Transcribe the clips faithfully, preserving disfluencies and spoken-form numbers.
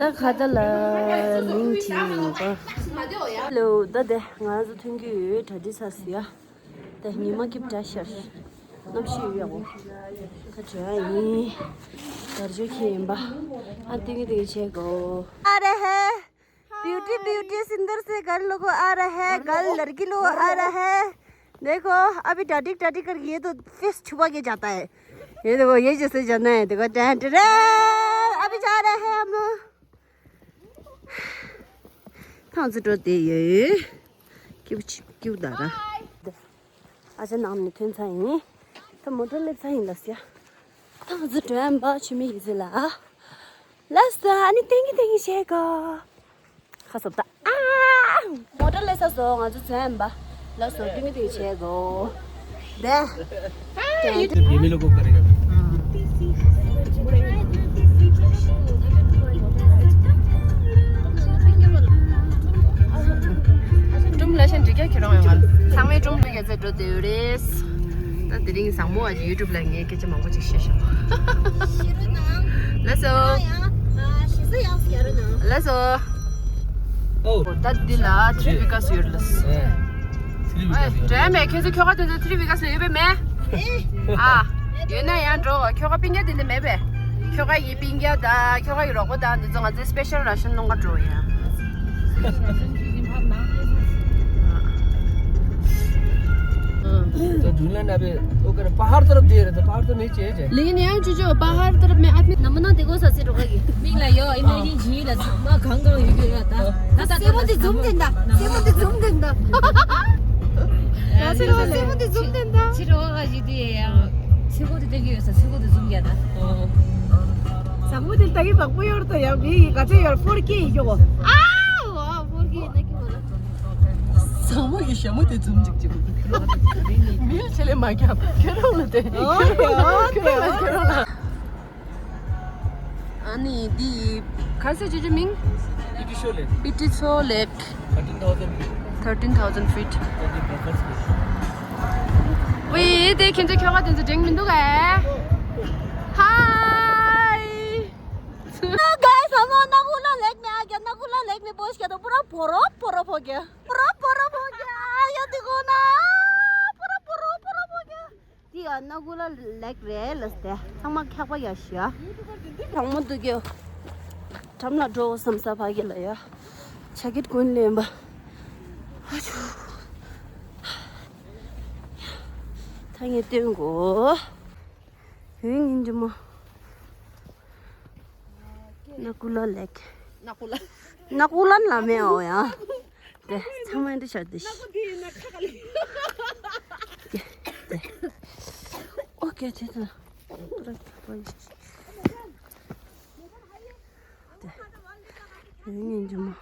ད་ཁ་ད་ལ་མིང་བྲིས་ཡིན་པ། ལོ་ད་དེ་ང་ཚོ་ཐོན་གྱི་ཡོད། གྲ་སྒྲིག་ས་སི་ཡ། ད་ཉི་མ་སྐྱིབས་འདྲ་ཤར། གནམ་གཤིས་ཡག་པོ། ད་བྲོས་ཡིན། དར་ལྕོག་ཁྱེར་ཡིན་པ། ཨ་ཏིང་ཏིང་བྱེད་དགོ། ཨ་རེ་ཧེ། beauty beauty सुंदर से घर लोगों आ रहा है। घर लड़की लोग आ रहा है। देखो, अभी डाटिक डाटिक करके ये तो फेस छुपा के जाता है। ये देखो, ये जैसे जाना है। देखो, टैं टैं, अभी जा रहे हैं हम। ཐང་ཙི་འགྲོ་དེ་ཡོད། ཀིབ་ཀིབ་ད་ར། ཨ་ཅག་ནང་ནས་ཐོན་ཚར་ཡིན། ད་མོ་ཊ་སླེབས་ཚར་ཡིན་ལ་སི་ཡ། ཐང་ཙི་འགྲོ་ཡ་འབའ་ཆུ་མིག་ཡིན་ཟེར་ལ། ལགས་སོ། ཨ་ནི་ཏིང་གི་ཏིང་གི་བྱེད་དགོ། ཁ་སོབ་ད། ཨ། མོ་ཊ་སླེབས་ཚར་སོང་། ང་ཚོ་འགྲོ་ཡ་འབའ། ལགས་སོ། ཏིང་གི་ཏིང་གི་བྱེད་དགོ། དེ། ये भी लोगों को करेगा। ཀྲུམ་ལ་ཤན་འདི་ག་ཁྱེད་རང་ཡོང་ང་། ཚང་མས་ཀྲུམ་ལ་རྒྱལ་རྩེ་འགྲོ་བསྡད་ཡོད་རེད། ད་དེ་རིང་བཟང་མོ་བ་ཡུ་ཊུབ་ལ་ངས་སྐད་ཆ་མང་པོ་ཅིག་བཤད་ཤག་ལགས་སོ། ལགས་སོ། ཨོ། ད་འདི་ལ་ཐི་རི་བི་ཀ་སི་ཡོད་ལགས། ཨེ། ཨེ། འགྲོ་ཡ་མེད། ཁྱེད་ཚོ་ཁྱོ་ག་དེ་ཚོ་ཐི་རི་བི་ཀ་སི་ཡོད་པས་མེད། ཨ། ཡོད་ན་ཡང་འགྲོ། ཁྱོ་ག་སྤུན་ཀྱག་དེ་འདྲ་མེད་པས། ཁྱོ་ག་ཡི་སྤུན་ཀྱག་དང་ཁྱོ་ག་ཡི་རོགས་པ་དང་འདི་ཚོ་ང་ཚོའི་སྤེ་ཤལ་ར་ཤན་སློང་ག་འགྲོ་ཡ། तो झूला ना बे, वो कर, पहाड़ तरफ दे रहे थे, पहाड़ तो नहीं चाहिए। लेकिन यहाँ जो, जो पहाड़ तरफ में आदमी नमूना देखो, सच्ची रोगा ये। मिला यो, इन्हें ये झील है, माँ गंगा ये गिरा था। ད་ད་སེ་མོ་དེ་ཛུམ་དེ་འདྲ། སེ་མོ་དེ་ཛུམ་དེ་འདྲ། སེ་མོ་དེ་ཛུམ་དེ་འདྲ། ཕྱི་རོ་ག་ཞིག་དེ་ཡ། ཕྱི་གོ་དེ་དེ་གི་ཡོད་ས། ཕྱི་གོ་དེ་ཛུམ་ཡ་ད། ཟ་མོ་དེ་ལྟ་གི་བག་པོ་ཡོད་དོ་ཡ། མི་ག་ཚོད་ཡོད། ཕོར་ཀི་ཡོད། ཨ་ཝ་ཕོར་ཀི་ཡིན་ན་ཀི་མོ་ལ། ཟ་མོ་ཡི་ཞྭ་མོ་དེ་ཛུམ་ཅིག་ཅིག་མི་ལ་ཆེ་ལེ་མ་རྒྱབ་ཁྱོད་རང་ལ་དེ། ཨོ་ཁྱོད་རང་ལ་ཁྱོད་རང་ལ། ཨ་ནི་འདི་ག་ས་ཅི་ཅི་མིང་། Iti Cho Lake. Iti Cho Lake. Thirteen thousand feet. Thirteen thousand feet. ཝེ་དེ་ཁྱེད་ཚོ་ཁྱོ་ག་དེ་ཚོ་འགྲེང་མི་འདུག་གས། Hi. Guys, हम लोग नाकुला लेक में आ गया। नाकुला लेक में पहुंच गया तो पूरा बर्फ, बर्फ हो गया। पूरा बर्फ हो गया। ये देखो ना, पूरा बर्फ, बर्फ हो गया। འདི་ཡ་ནག་ཀུ་ལ་ལེག་རེད་ལ་སྟེ། ཚང་མ་འཁྱག་པ་ཡ་ཤི་ཡ། དྲང་མོ་འདུག་གི། འགྲམ་ལ་འགྲོ་བསམ་ས་ཕ་གི་ལ་ཡ། ཇ་ཀེད་གོན་ལེན་པ། ཨ་ཆུ། ད་ངས་སྟོན་གོ། ཡུན་ཡིན་འདི་མོ། ནག་ཀུ་ལ་ལེག། ནག་ཀུ་ལ། ནག་ཀུ་ལ་ལ་མེ་འོ་ཡ། དེ་ཚང་མ་འདི་ཤར་དེ་ཤི། དེ་དེ། ཨོ་ཀེ་དེ་དེ། དེ་ཡིན་ཡིན་གྱི་མོ།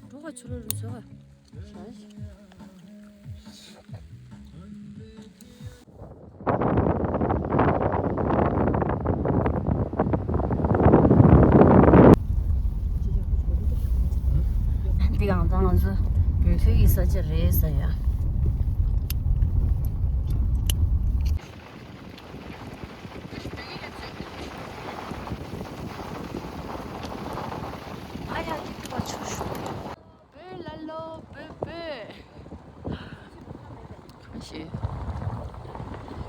འགྲོ་ག་ཆུ་རོ་རུ་ཟོ་ག་འདི་གང་ཚང་ང་ཚོ་བོད་ཁུལ་གྱི་ས་ཆ་རེད་ས་ཡ། ཨ་ཡ་ཁྱི་ཁྱི་བ་ཆུ་ཤོག་བོད་ལ་ལོ་བོད་བོད། གང་ཞིག་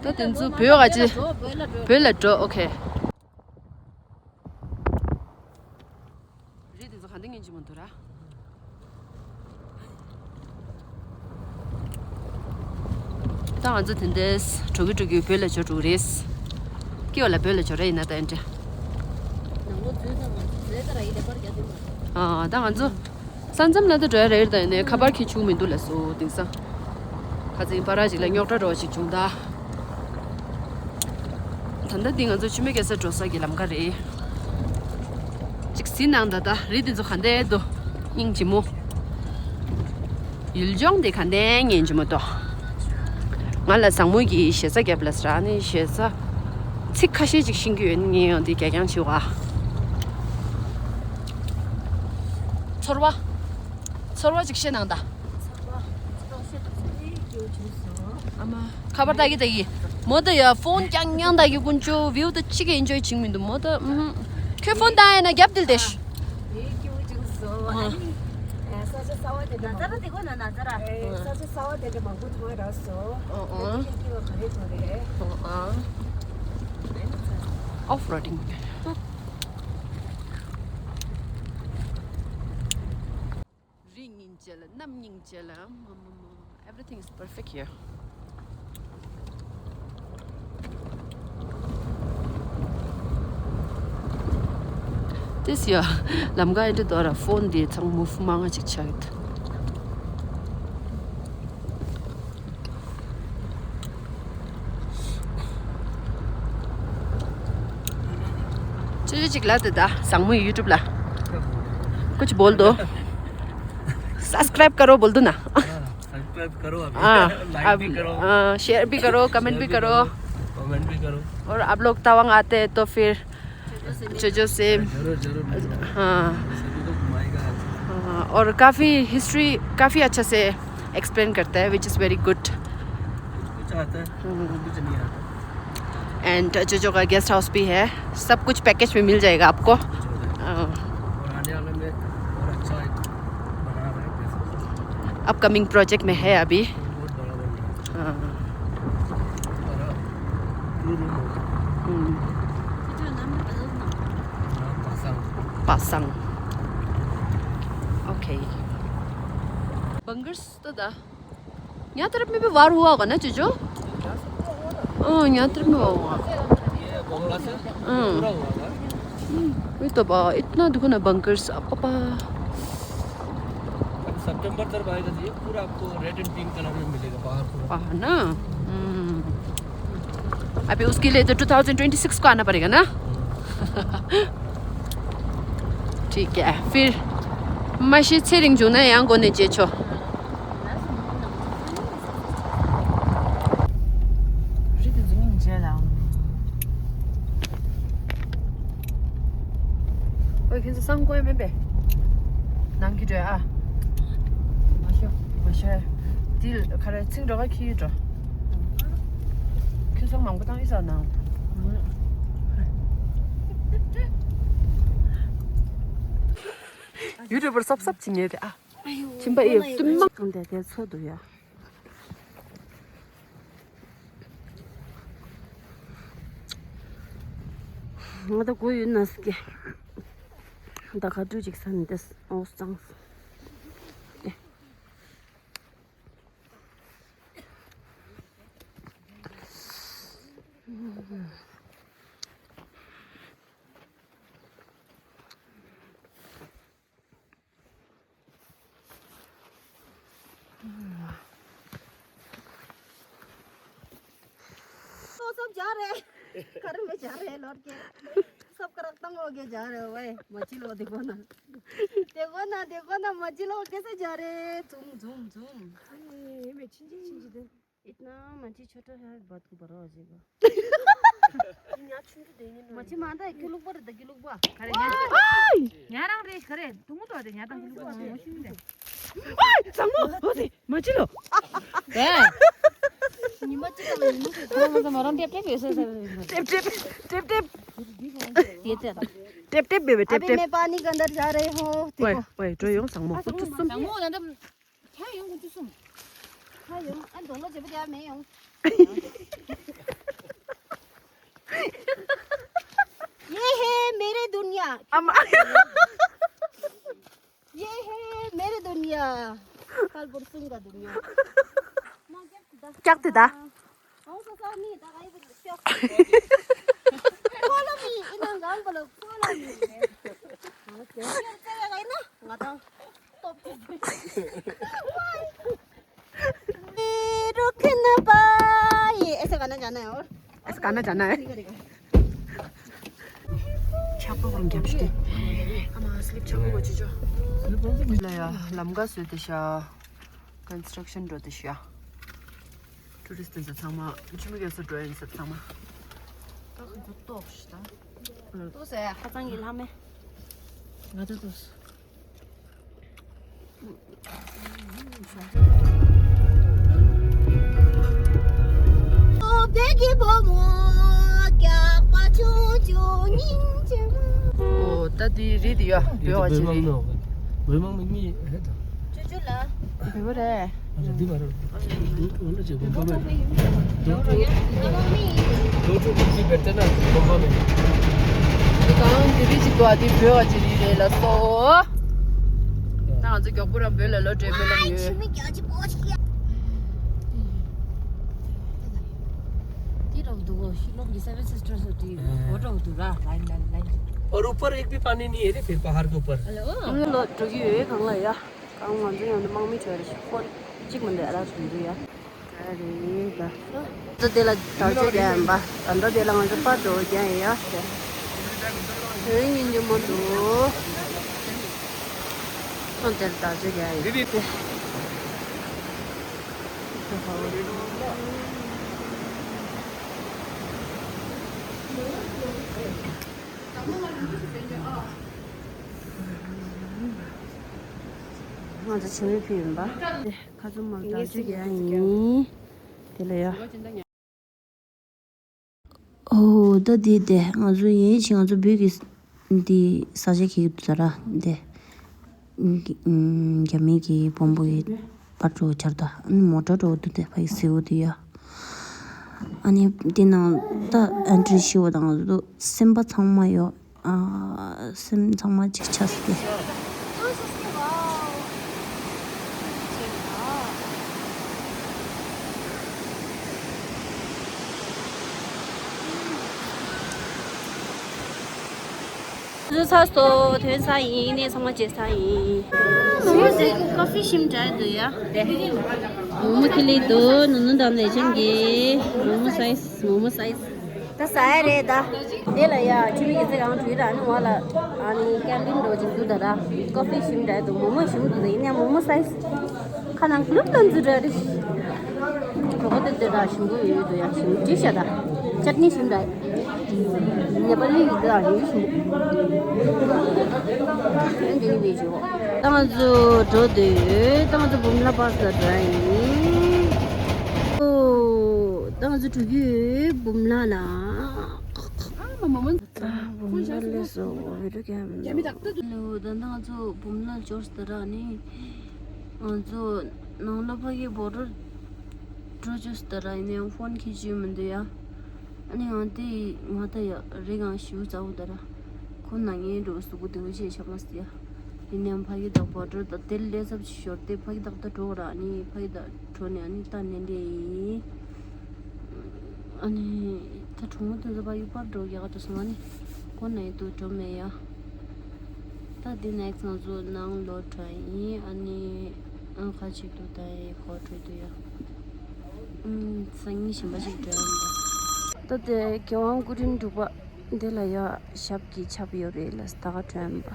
ད་དེ་ཚོ་བོད་ག་ཅི། བོད་ལ་འགྲོ། ཨོ་ཁེ། རི་དེ་ཚོ་ག་འདྲ་ངན་གྱི་མ་འདུག་ར། ད་ང་ཚོ་དེ་འདྲས་འགྲོ་གི་འགྲོ་གི་བོད་ལ་འབྱོར་འགྲོ་གི་རེད། སྐྱེ་བ་ལ་བོད་ལ་འབྱོར་ར་ཡིན་ན་ད་ཡིན་འདྲ། ནང་ལོ་ཚོད་ཙམ་ང་ཚོ་ཚོད་ཙམ་ར་ཡིན་ལེ་པར་རྒྱག་དུས་མ། ཨ་ད་ང་ཚོ་ས་མཚམས་ལ་ད་འགྲོ་ཡ་རེད་ད་ཡིན་ནའི་ཁ་པར་ཁྱེར་བཅུག་མི་འདུག་ལ་སོ་དེང་སང་། ཁ་ཚིག་པ་ར་ཅིག་ལ་རྙོག་དྲ་འགྲོ་བ་ཅིག་བྱུང་ད། ད་ལྟ་འདི་ང་ཚོ་ཆུ་སྨད་རྒྱལ་ས་འགྲོ་ས་གི་ལམ་ཁ་རེད། ཅིག་གཟིགས་གནང་ད། ད་རི་འདི་ཚོ་ག་འདྲ་འདུག་སྙིང་རྗེ་མོ། ཡུལ་ལྗོངས་འདི་ག་འདྲ་སྙིང་རྗེ་མོ་འདུག་ང་ལ་བཟང་མོ་གི་ཞེ་ས་རྒྱབ་ལ་ཟེར་ནི་ཞེ་ས། ཚིག་ཁ་ཤས་ཅིག་ཤེས་ཀྱི་ཡོད། ངས་ཡང་འདི་རྒྱ་རྐྱང་བྱེད་བ། ཚོར་བ། ཚོར་བ་ཅིག་བཤད་གནང་ད། ཨ་མ། ཁ་པར་ལྟ་གི་ལྟ་གི། མོ་ད་ཡ་ཕོན་རྐྱང་རྐྱང་ལྟ་གི། ཀུན་སྤྱོད་བིའུ་ད་ཅི་གི་ཨེན་ཇོའི་བྱེད་མི་འདུག་མོ་ད་ཨུ་ཧུ། ཁྱོད་ཕོན་བཏང་ཡས་ན་རྒྱབ་འདི་ལྟ་ཞིག་ཨ་ནི་ས་ཆ་གསར་པ་དེ་འདྲ་མང་པོ་ཨ་ཨ། ས་ཆ་གསར་པ་དེ་འདྲ་མང་པོ་མཐོང་ཡས་རག་སོང་། ཨ་ཨ། དེ་ཁྱོད་ཀྱིས་ག་རེ་མཐོང་རེད། ཨ་ཨ། Off roading. རི་སྙིང་རྗེ་ལ་གནམ་སྙིང་རྗེ་ལ། མ་མ་མ། Everything is perfect here. This year, ལམ་ཁ་འདི་དོར་ཕོན་འདི་ཚང་མ་མུ་མང་ང་ཅིག་ཆགས་ཡོད། ཅི་ཅིག་ལ་དེ་ད་བཟང་མོ་YouTube ལ་कुछ बोल दो। सब्सक्राइब करो बोल दो ना। हाँ, सब्सक्राइब करो अभी। हाँ, लाइक भी करो। हाँ, शेयर भी करो, कमेंट भी करो। कमेंट भी करो। और आप लोग तवांग आते हैं तो फिर चोचो से। जरूर, जरूर मिलो। हाँ। सभी को घुमाएगा। हाँ, और काफ़ी हिस्ट्री काफ़ी अच्छा से एक्सप्लेन करता है, which is very good। कुछ आता है, कुछ नहीं आता। एंड चोचो का गेस्ट हाउस भी है, सब कुछ पैकेज में मिल जाएगा आपको। कुछ हो जाएगा। हाँ। और आने वाले में और अच्छा एक बना रहे हैं पैसा। अपकमिंग प्रोजेक्ट में है अभी। बहुत बड़ा बन रहा है। हाँ। बड़ा टू रूम होगा। हम्म। नाम पासांग। पासांग। ओके। बंगर्स तो दा। यहाँ तरफ में भी वार हुआ होगा ना, चोचो? हाँ, यहाँ तरफ में हुआ होगा। ये बंगला से हाँ। पूरा हुआ था। हम्म, वही तो बा, इतना देखो ना बंकर्स, पापा। अभी सितंबर तरफ आएगा तो ये पूरा आपको रेड एंड पिंक कलर में मिलेगा बाहर पूरा। बाहर ना? हम्म। अभी उसके लिए तो टू थाउजेंड ट्वेंटी सिक्स को आना पड़ेगा ना? ठीक है, फिर མ་གཞི་ཚེ་རིང་བྱུང་ན་ཡང་སྒོ་ནས་མཇལ་ཆོག་རི་དེ་ཚོ་སྙིང་རྗེ་ལ། ཨོ་ཁྱེད་ཚོ་སང་དགོས་མིན་པས། ནང་གི་འགྲོ་ཨ། མ་ཤོ་མ་ཤོ། དེ་ག་རེ་ཚིག་འགྲོ་ག་ཁྱི་འགྲོ། ཁྱི་སང་མང་པོ་བཏང་ཡིན་ས་ནང་། ཡུ་ཊུབ་པར་སོབ་སོབ་བྱེད་ངེས་དེ་ཨ། ཁྱིམ་པ་ཨེ་བསྟུན་མ། གང་དེ་དེ་ཚོ་འདུག་ཡ། ང་ད་གོ་ཡོད་ན་སྐྱེ། ད་ཁ་བཀྲུས་ཅིག་ས་ནི་དེ་ཨོ་གཙང་། तो सब जा रहे हैं। घर में जा रहे हैं लौट के। सब करकतंग हो गए जा रहे हो भाई। मच्छी लो देखो ना। देखो ना, देखो ना, मच्छी लो कैसे जा रहे हैं। झूम, झूम, झूम। ए, मैं छिंजी, छिंजी दे। इतना मच्छी छोटा है, बहुत को बड़ा हो जाएगा। मच्छी मारता है, क्यों लोग पर, क्यों लोग बा? खरे, यहाँ। यहाँ रंग रेस खरे, तुम तो आते, यहाँ तक क्यों लोग बा? मच्छी में दे। संगो, होते, मच्छी लो। दे। मरम टेप टेप, ऐसे, ऐसे, ऐसे। Tape tape, tape tape. ये तेरा। टेप टेप, बेबे, टेप अभी टेप। मैं पानी के अंदर जा रही हूँ, ओए, देखो। ओए, जो यो संगो, हाँ, कुछ संगो, सुन। संगो, अंदर ཁྱེད་ཡོང་གི་འདུག་སོང་། ཁྱེད་ཡོང་། ཨ་འདོན་ལོ་བྱེད་པ་དེ་མེད་ཡོང་། ये है मेरे दुनिया। अम्मा। ये है मेरे दुनिया। कल परसों का दुनिया। क्या ते दा? Follow me, ina ngang balo, follow me. Okay. ང་དང་སྟོབས་ཀྱིས། रुकना पाए। ऐसे गाना जाना है और ऐसे गाना जाना है। ཆག་པ་བང་རྒྱབ་ཤི། ཨ་མ་སི་ལིབ་ཆག་པ་གོ་ཅི་ཅོ། ལ་ཡ་ལམ་ག་སོད་དེ་ཤ། ཀོན་སི་ཊྲག་ཤན་འགྲོ་དེ་ཤ། ཊུ་རི་སི་ཊི་ཚང་མ་ཅི་མི་ག་སོ་འགྲོ་ཡིན་ཟེར་ཚང་མ། ཏོག་ཏོག་ཤི་ད། ཏོག་ཟེར་ཧ་ཅང་གི་ལྷ་མེ། ང་ད་ཏོག་བདེ་སྐྱིད་བུ་མོ་སྐྱག་པ་ཆུང་ཆུང་སྙིང་རྗེ་མོ། ད་དེ་རི་དེ་ཡ་བོད་པ་ཅིག་རེད། བོད་དམག་མི་གཉིས་ཧེ་ད། ཅུ་ཅུ་ལ། བོད་པ་རེད། ཨ་ཅག་འདི་མ་རེད། འདི་འདི་འདི་ཅིག་བོད་པ་མེད། འདི་འདི་འདི་འདི་འདི་བེར་ཏེ་ན་བོད་པ་མེད། འདི་གང་འདི་རི་ཅིག་འདུག་ཨ། འདི་བོད་པ་ཅིག་རི་རེད་ལ་སོ། ད་ང་ཚོ་མགྱོགས་པོ་རང་བོད་ལ་ལོག་འགྲོ་སྨོན་ལམ་ཡོད། དེ་རོགས་འདུག་གོ། ཤི་ལོག་གི་Seven Sisters དེ་འགྲོ་འདུག་ར། ལའིན་ལའིན་ལའིན། और ऊपर एक भी पानी नहीं है रे फिर पहाड़ के ऊपर। ལོ་འགྲོ་གི་ཡོད་གང་ལ་ཡ། གང་ང་ཚོ་ཡོང་དུས་དམག་མི་བྲོས་རེད། ཤི་ཁོ་གཅིག་མི་འདུག་ཨ། ར་ཚོ་འདུག་ཡ། ད་རེད་ད། ད་དེ་ལ་དར་ལྕོག་རྒྱག་ཡིན་པ། ད་ལྟ་དེ་ལ་ང་ཚོ་པར་འགྲོ་རྒྱག་ཡིན་ཡ། དེ་རིང་ཉིན་རྒྱུན་མོ་འདུག་ཨང་། དེར་དར་ལྕོག་རྒྱག་ཡིན། ང་ཚོ་ཆུ་མིག་ཕུལ་ཡིན་པ། ཁ་ཚུམ་མ་དར་ལྕོག་རྒྱག་ཡིན། དེ་ལ་ཡ། ཨོ་ད་འདི་དེ་ང་ཚོ་ཡིན་ཕྱིན་ང་ཚོ་བོད་ཀྱི་འདི་ས་ཆ་གི་ད་ར་འདི་རྒྱ་མི་གི་བོན་པོ་གི་པར་འགྲོ་ཆར་ད། ཨ་ནི་མོ་ཊ་འགྲོ་འདུག་དེ་ཕ་གི་སེའུ་དེ་ཡ། ཨ་ནི་འདི་ནང་ད་ཨན་ཊི་རི་ཤི་བ་དང་ང་ཚོ་སེམས་པ་ཚང་མ་ཡོད། ཨ་སེམས་ཚང་མ་གཅིག་ཆགས་སེ། བཟོ་ཚར་སོང་། ཐོན་ཚར་ཡིན། ནས་ཚང་མ་བྱས་ཚར་ཡིན། མོ་མོ་ཟེར་ཀོ་ཕི་ཞིམ་དྲགས་འདུག་ཡ། མོ་མོ་ཁི་ལི་འདུག་ནུ་ནུ་དང་ལས་ཅན་གྱི་མོ་མོ་སའི་སི། མོ་མོ་སའི་སི། ད་ཟ་ཡ་རེད་ད། དེ་ལ་ཡ་ཆུ་མིག་གི་ཚེ་གང་བྲུས་ར་ནི་ང་ལ་ཨ་ནི་ཀན་ཊིན་འགྲོ་ཅིག་འདུག་ད་ར། ཀོ་ཕི་ཞིམ་དྲགས་འདུག་མོ་མོ་ཞིམ་འདུག་ད་ཡིན་ཡང་མོ་མོ་སའི་སི། ཁ་ནང་ལུབ་ལ་འཛུལ་འདྲ་རེད། གྲོགས་པོ་དེ་དེ་འདྲ་ཞིམ་པོ་ཡོད་དོ་ཡ། ཞིམ་ཅི་ཤ་ད། ཅད་ནི་ཞིམ་འདྲ། ནེ་པ་ལི་ཡི་འདྲ་ཡོད་ཞིམ་པོ། ཡོད་འདི་ནི་མེད་ཅིག་ད་ང་ཚོ་འགྲོ་འདོད་ཡོད། ད་ང་ཚོ་འབུམ་ལ་པར་ས་འགྲོ་ཡིན། ཨོ། ད་ང་ཚོ་འགྲོ་གི་ཡོད་འབུམ་ལ་ལ། ཨ་མ་མ་མ། འབུམ་ལ་ལས་སོ་བི་ཌིའོ་ཀེམ་ར་མི་དག་ཏུ། ལོ་ད་ང་ཚོ་འབུམ་ལ་འབྱོར་སྟེ་ར་ནི། ང་ཚོ་ནང་ལ་ཕ་གི་བོ་ཊར་འགྲོ་བཅུག་སྟེ་ར་ཡིན་ནའང་ཕོན་འཁྱེར་རྒྱུ་མི་འདུག་ཡ། ཨ་ནི་ང་དེ་ང་ད་ཡ་རེ་གང་ཞིའུ་ཙའུ་ད་ར། ཁོ་ན་ངའི་འགྲོ་སུ་གུ་དེ་བོ་ཅེས་ཆ་མ་སི་ཡ། ཡིན་ནའང་ཕ་གི་དག་བོ་ཊར་ད་དེ་ལས་ཚབ་ཅིག་ཤོར་ཏེ་ཕ་གི་དག་ད་འགྲོ་ར་ནི་ཕ་གི་དག་འགྲོ་ནས་ཨ་ནི་ད་ནན་ཏེ་ཡིན། ཨ་ནི་ད་གྲོང་མོ་དེ་ཚོ་ཕ་གི་པར་འགྲོ་རྒྱག་ག་འགྲོ་སོང་། ཨ་ནི་ཁོ་ན་ཡི་དུ་འགྲོ་མེད་ཡ། ད་འདི་ནེག་སི་ང་ཚོ་ནང་ལོག་འགྲོ་ཡིན། ཨ་ནི་ཨང་ཁ་ཅིག་ཏུ་ད་ཡི་ཁོ་འགྲོ་དུ་ཡ། ཨུམ། སང་ཉིན་གཞན་པ་ཞིག་འགྲོ་ཡིན་པ། ད་དེ་རྒྱལ་དབང་སྐུ་ཕྲེང་དྲུག་པ་འདི་ལ་ཡ་ཞབས་ཀྱི་ཆབ་ཡོད་རེད་ལ་ད་ག་འགྲོ་ཡིན་པ།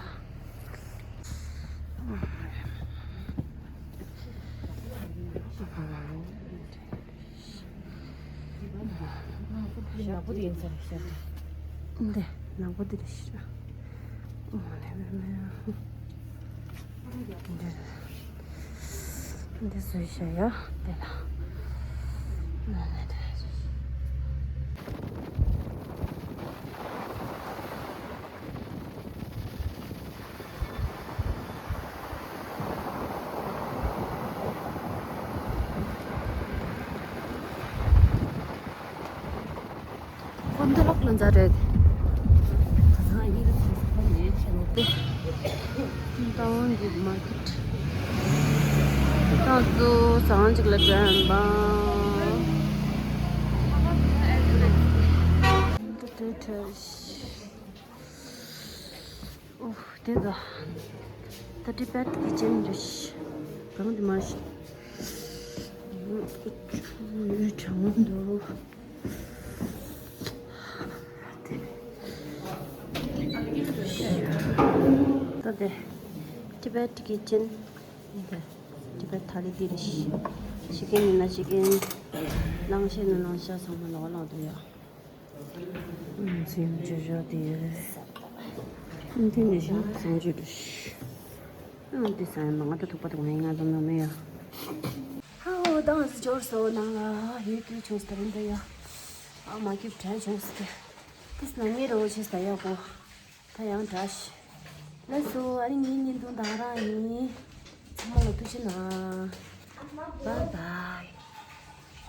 ནག་པོ་དེ་ཡིན་ས་རེད་ཤག་འདི་ནག་པོ་དེ་རེད་ཤག་འདི་འདི་བཟོས་ཤག་ཡ་དེ་ལ། ཁོ་འདི་ལོག་ལ་འཛར་རེད། ཏའོན་གྱི་མར་ཀེཊ། ད་ཚོ་ཟ་ཁང་ཅིག་ལ་འགྲོ་ཡིན་པ། ད་དེ་འཕྲལ། ཨོ། དེ་ག་ད་ཊི་བེཊ་ཀི་ཅན་རེད། གང་དེ་མ་ཤེས། ཡུལ་གྲང་མོ་འདུག་ད་དེ་ཊི་བེཊ་ཀི་ཅན། ཊི་བེཊ་ཐ་ལི་དེ་རེད། ཤི་ཀན་ཡིན་ན་ཤི་ཀན། ལང་ཤ་ཡིན་ན་ལང་ཤ། ཚང་མ་ལོག་ལོག་འདུག་ཡ། ཨུམ། སེམས་ཅོ་ཅོ་དེ། ཨུམ། དེ་ནས་བཞིན་སེམས་ཅོ་ཅོ། ཨུམ། དེ་ས་ཡ་མ་ང་ད་ཐུག་པ་དུ་ང་ཡིན་ང་ཚོ་ནོ་མེ་ཡ། ཧའོ། ད་ང་ཚོ་འབྱོར་སོང་ནང་ལ། ཡོད་དུས་བྱུང་སྟེ་རིན་པས་ཡ། ཨ་མ་སྐྱིད་དྲན་བྱུང་སྟེ། དེ་ནང་ངའི་རོ་ཆེ་ས་ཡ་གོ། ད་ཡང་འདྲ་ཞིག་ལགས་སོ། ཨ་ནི་ངའི་བརྙན་ཐུང་ད་ག་རང་ཡིན། ཚང་མ་ལ་ཐུགས་རྗེ་གནང་། Bye bye།